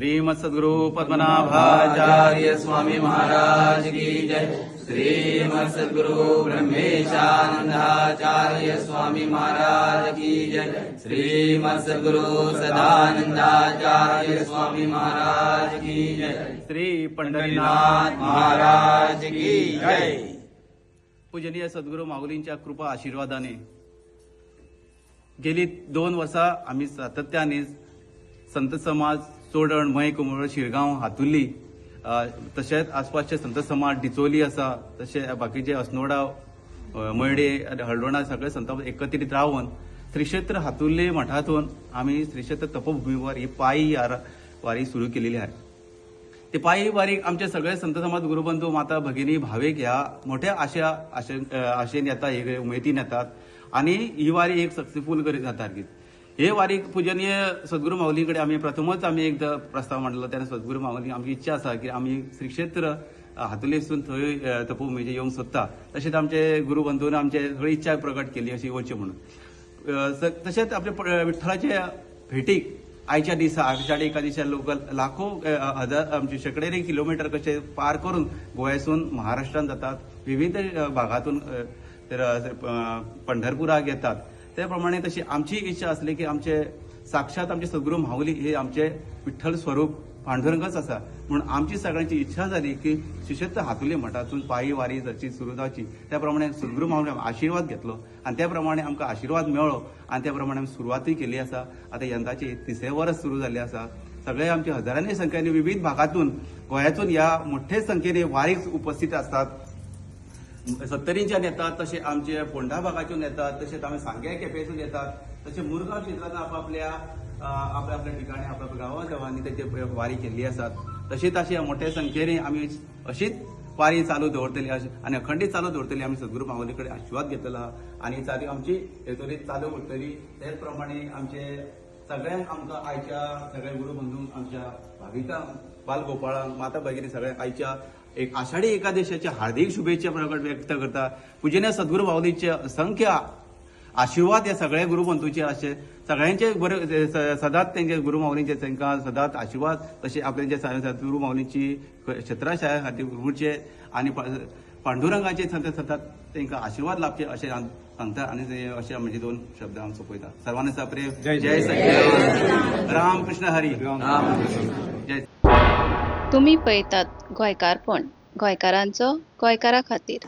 श्रीमद सद्गुरु पद्मनाभाचार्य आचार्य स्वामी महाराज की जय। श्रीमद सद्गुरु ब्रह्मेशानंदाचार्य स्वामी महाराज की जय। श्रीमद सद्गुरु सदानंदाचार्य स्वामी महाराज की जय। श्री पंढरीनाथ पंढरीनाथ महाराज की जय। पूजनीय सद्गुरू माऊलींच्या कृपा आशीर्वादाने गेली 2 वर्सां आमी सातत्याने संत समाज चोडण, मये, कुंभारवाडो, शिरगांव, हातुर्ली, तशेंच आसपासचे संत समाज डिचोली आसा, तशें बाकीचे अस्नोडा, मयडे आनी हळदोणा सगळे संत एकत्रीत रावन श्री क्षेत्र हातुर्ली मठातून आमी श्री क्षेत्र तपोभूमीवर ही पायी वारी सुरू केलेली आहे. ते पायी वारीक आमचे सगळे संत समाज गुरुबंधू, माता भगिनी, भावीक ह्या मोठ्या आशा आशेन येता, हे उमेदीन येतात आनी ही वारी एक सक्सेसफूल करीत जाता. हे वारीक पूजनीय सद्गुरू माऊली कडेन आमी प्रथमच आमी एकदां प्रस्ताव मांडलो. तेन्ना सद्गुरू माऊली आमची इच्छा आसा की आमी श्री क्षेत्र हातुर्लेसून थंय तपोभूमीचेर येवंक सोदता. तशेंच आमचे गुरुबंधून आमचे सगळी इच्छा प्रकट केली अशी वचची म्हणून. तशेंच आपल्या विठ्ठलाचे भेटीक आयच्या दिसा आषाढी एकादशीच्या लोक लाखो हजार आमचे शेंकड्यांनी किलोमिटर कशे पार करून गोंयासून महाराष्ट्रान जातात, विविध भागातून तर पंढरपुराक येतात. त्या प्रमाणे तशी आमची इच्छा आसली की आमचे साक्षात आमचे सद्गुरू माऊली हे आमचे विठ्ठल स्वरूप पांडुरंगच आसा म्हणून आमची सगळ्यांची इच्छा जाली की श्री क्षेत्र हातुर्ली मठातून पायी वारी जाची सुरू जावची. त्या प्रमाणे सद्गुरू माऊली आशिर्वाद घेतलो आनी त्या प्रमाणे आमकां आशिर्वाद मेळ्ळो आनी त्या प्रमाणे आमी सुरवातूय केली आसा. आतां यंदाची तिसरें वर्स सुरू जाल्लें आसा. सगळे आमचे हजारांनी संख्येने विविध भागातून गोंयातून ह्या मोठे संख्येने वारीक उपस्थित आसतात. सत्तरीच्यान येतात, तशें आमचे फोंडा भागातून येतात, तशेंच आमी सांग्या केपेसून येतात, तशें मुरगांव क्षेत्रांत आपापल्या आपल्या आपल्या ठिकाणी आपल्या गांवा गांवांनी तेचे वारी केल्ली आसात. तशीच अशी मोठ्या संख्येने आमी अशीच वारी चालू दवरतली आनी अखंडीत चालू दवरतली. आमी सद्गुरू माऊली कडेन आशिर्वाद घेतला आनी चालू आमची हेतुरी चालू उरतली. तेच प्रमाणे आमचे सगळ्यांक आमकां आयच्या सगळ्या गुरू बंधूंक, आमच्या भाविकांक, बालगोपाळांक, माता भगिनी सगळ्यांक आयच्या एक आषाढी एकादशीच्या हार्दिक शुभेच्छा प्रकट व्यक्त करता. पूजनीय सद्गुरू माऊलीचे असंख्य आशिर्वाद ह्या सगळ्या गुरुबंधूचे अशे सगळ्यांचे बरे सदांच तेंचे गुरु माऊलींचे तांकां सदांच आशिर्वाद तशे आपल्याचे सद्गुरू माऊलींची छत्राशाये खातीर उरचे आनी पांडुरंगाचे सदांच तांकां आशिर्वाद लाभचे अशें सांगता आनी अशें म्हणजे 2 शब्द हांव सोंपयता. सर्वांनी सप्रेम जय सच्चिदानंद, राम कृष्ण हरी, जय. तुमी पळयतात गोंयकारपण, गोंयकारांचो गोंयकारा खातीर.